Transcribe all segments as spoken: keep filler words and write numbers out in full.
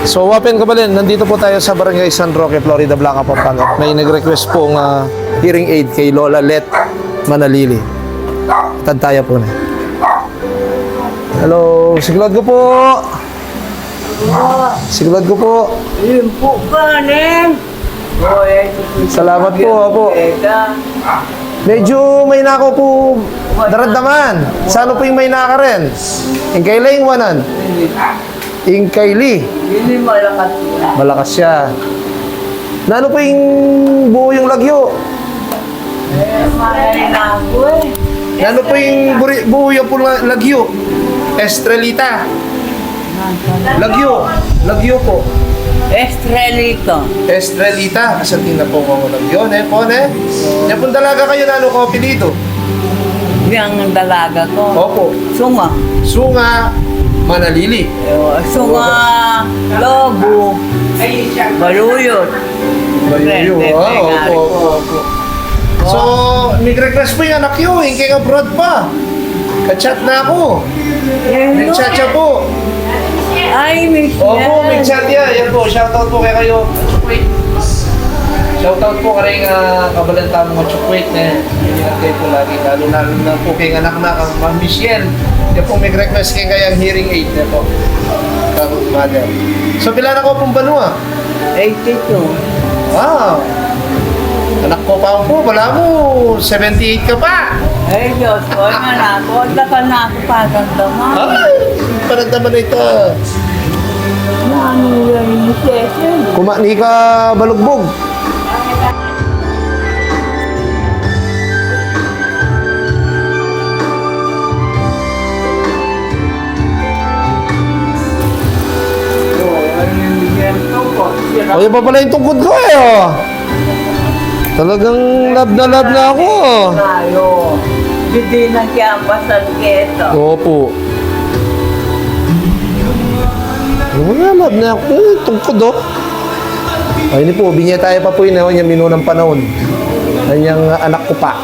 So, wa pin, kabalin, nandito po tayo sa Barangay San Roque, Floridablanca, Pampanga. May nag-request pong, ah, hearing aid kay Lola Let Manalili. Tantaya po na. Hello, sigurad ko po. Sigurad ko po. Yun po, kanin. Salamat po, opo. Medyo may nako po daramdaman. Sa ano po yung may naka rin? Yung kailing wanan. Ing kay Lee. Ini malakas ya. Malakas ya. Nanu pu ing buo yung lagyu? Eh, malay na ako eh. Nanu pu ing buri-, buo yung pu la-, lagyu? Estrelita. Lagyu. Lagyu po. Estrelita. Estrelita. Asanting na po ang lagyu, ne po, ne? Yan pong dalaga kayo, nanu ko apelyidu? Yang dalaga ko. Opo. Sunga. Sunga Manalili. Ewan, Sunga Lobo. Baluyot. Baluyot. Friend, ah, friend, opo, opo, opo. So, nag-request po yung anak yu, yung keng abroad pa. Ka-chat na ako. Nag-chat siya po. Ay, Miss Opo, Yan. Nag-chat ya. Yan po, shoutout po kay kayo. Shoutout po kay, ah, kabalan tamung Otso Kuwait, ne. Ingat kayo po lagi, lalo, lalo na po kay anak na, kang Ma'am Michelle. Yan po, nag-request kay kayang hearing aid, ne po. Kang mother. So, pila na ko pung banua? Eighty-two. Wow. Anak ko pa po, balamu, seventy-eight ka pa. Ay, Diyos ko, ay, anak ko, dakal na ako, pagandaman. Ay, pagandaman na ita. Nanu yan, yung session? Kuma ni ka balugbog. O, yan pa pala yung tungkod ko eh, oh. Talagang love na love na ako, oh. Tayo. Hindi na kaya pasal keto. Opo. Ano nga, love na ako. Eh, tungkod, oh. Ay, ini po, binyaya pa po yun, eh, yung minunang panahon. Ay, yung anak ko pa.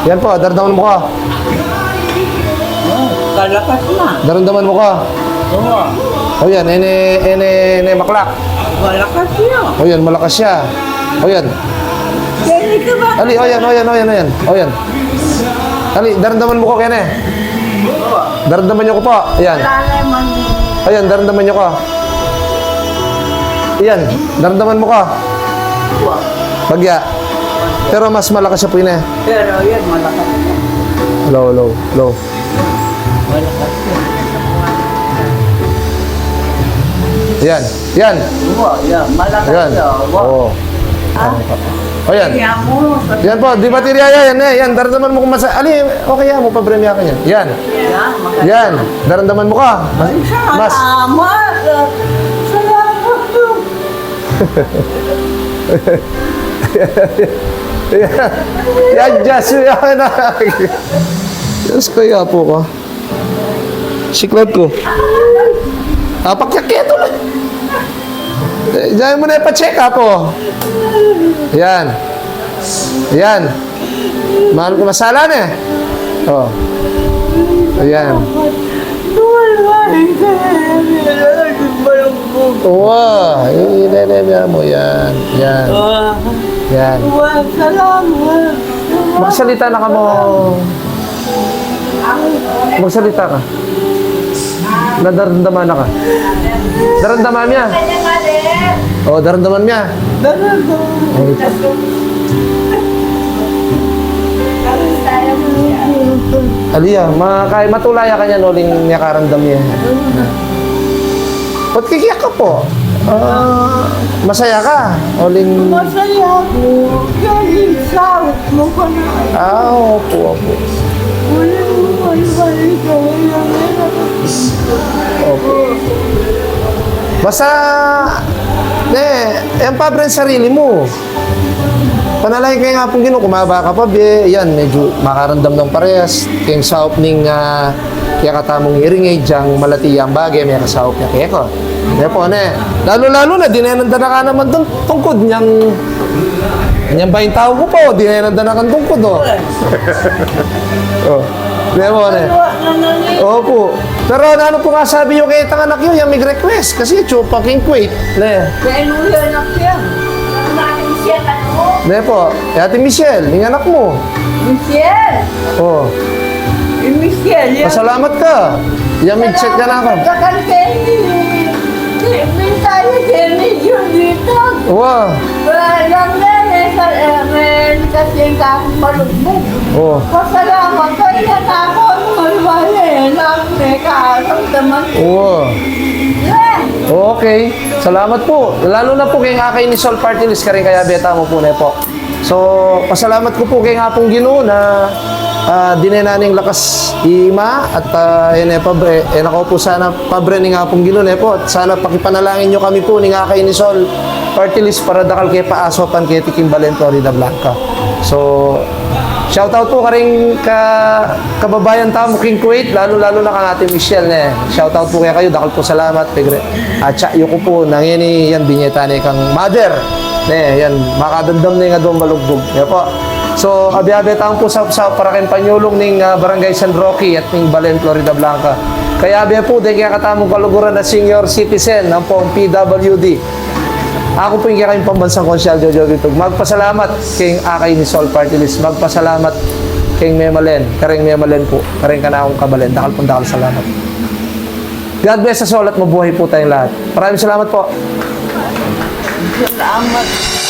Yan po, daramdaman mu ka. Oh, kalakas na. Daramdaman mu ka. Oo. O yan, ene, ene, ene, maklak. Malakas ya. O yan, malakas ya. O yan. Kaya ito ba? Ali, o yan, o yan, o yan, o yan. O yan. Ali, daramdaman mu ko kene. Daramdaman yu ko pa. Yan. Wala naman. O yan, daramdaman yu ko. Yan, daramdaman mu ko. Bagya. Pero mas malakas ya pu ini. Pero yan, malakas na. Low, low, low. Yan. Yan. Wa, yan. Malakas yan. Wa. Oo. Ah? O, yan. Kaya mo, yan po, di baterya yan, yan, eh. Yan, daramdaman mu kung masa-, ali, okay yan, mo pabremya ka yan. Yan. Yan, maganda. Yan. Daramdaman mu ka. Mas, mas. Salamat. Salamat. Yan, Diyos, yan na. Diyos ko, yapo ka. Siklod ko. Apakyak kaya ito na. Eh, diyan mo na ipa-check up, oh. Yan. Yan. Mahal ko masala na eh. Oh. Ayan. Wah, ini, ini, ini mo yan. Yan. Yan. Wah, salamat. Magsalita na ka mo. Magsalita ka. Nadaramdaman na ka. Daramdaman mu ya? O, daramdaman mu ya? Daramdaman. Ali ya, ma-, kay matula ya kanyan uling miyakaramdam ya. Ba't kikiyak ka po? Ah, masaya ka? Uling masaya ako. Dahil sa mo pa na. Ah, opo, opo. Wala mo pa yung balik, wala na. Opo. Basta, ne, e mu pabaran sarili mu. Panalangin ke ing Apung Ginu, kumaba ka pa bie, yan, medyo makaramdam nang parehas keng saup ning, ah, kekatamung hearing aid, diyang malati yang bage, mekasaup ya keka. Kaya po, ne, lalo-lalo na, dinenan da na ka naman tungkod niyang Yan ba ing tau ku pu? Dinan da na kang tungkud, o. O. Di ba, ne? Opu. Pero nanu pu ing sasabi yu keng anak yu, yang mig-request? Kasi atsu pa king Kuwait, ne? Kaya nuya anak yan. Ne pu, Ate Michelle, ing anak mu. Michelle! O. Michelle, yan. Pasalamat ka. Yang mig-chat kanakung. Salamat ka keni. Minsan keni yung dito. Wa. Wa, yang keni sa, eh, men kasi ka malugbog. O. Pasalamat ka, yan ako, ang malwale, lang may karamdaman. Wa. Eh. Okay. Salamat pu. Lalu na pu keng Akay ni Sol Party List, karing kayabe tamu pu, ne pu. So, pasalamat ku pu keng Apung Ginu na, ah, dinan na ning lakas i Ima at, ah, e ne pabre, e na ko pu sana pabre ning Apung Ginu, ne pu. At sana pakipanalangin yu kami pu ning Akay ni Sol Party List para dakal ke pa asupan keti king balen Floridablanca. So, shoutout pu karing ka-, kababayan tamu king Kuwait, lalu-lalu na kang Ate Michelle, ne. Shoutout pu kekayu, dakal pu salamat, pigre. Atsa yu ku pu, nung ngeni yan, binye ta ne kang mother. Ne, yan, makadamdam ne ing aduang malugbog. Yan pu. So, abe-abe tamu pu sapsap para keng panyulung ning, ah, Barangay San Roque at ning balen Floridablanca. Kayabe pu deng kekatamung kaluguran a senior citizen, ampong P W D. Aku pu ing kekayung pambansang konsyal, Jojo Bitug. Magpasalamat keng Akay ni Sol Party List. Magpasalamat keng memalen, kareng memalen pu, kareng kanakung kabalen. Dakal pung dakal a salamat. God bless us all at mabuhay po tayong lahat. Maraming salamat po. Salamat.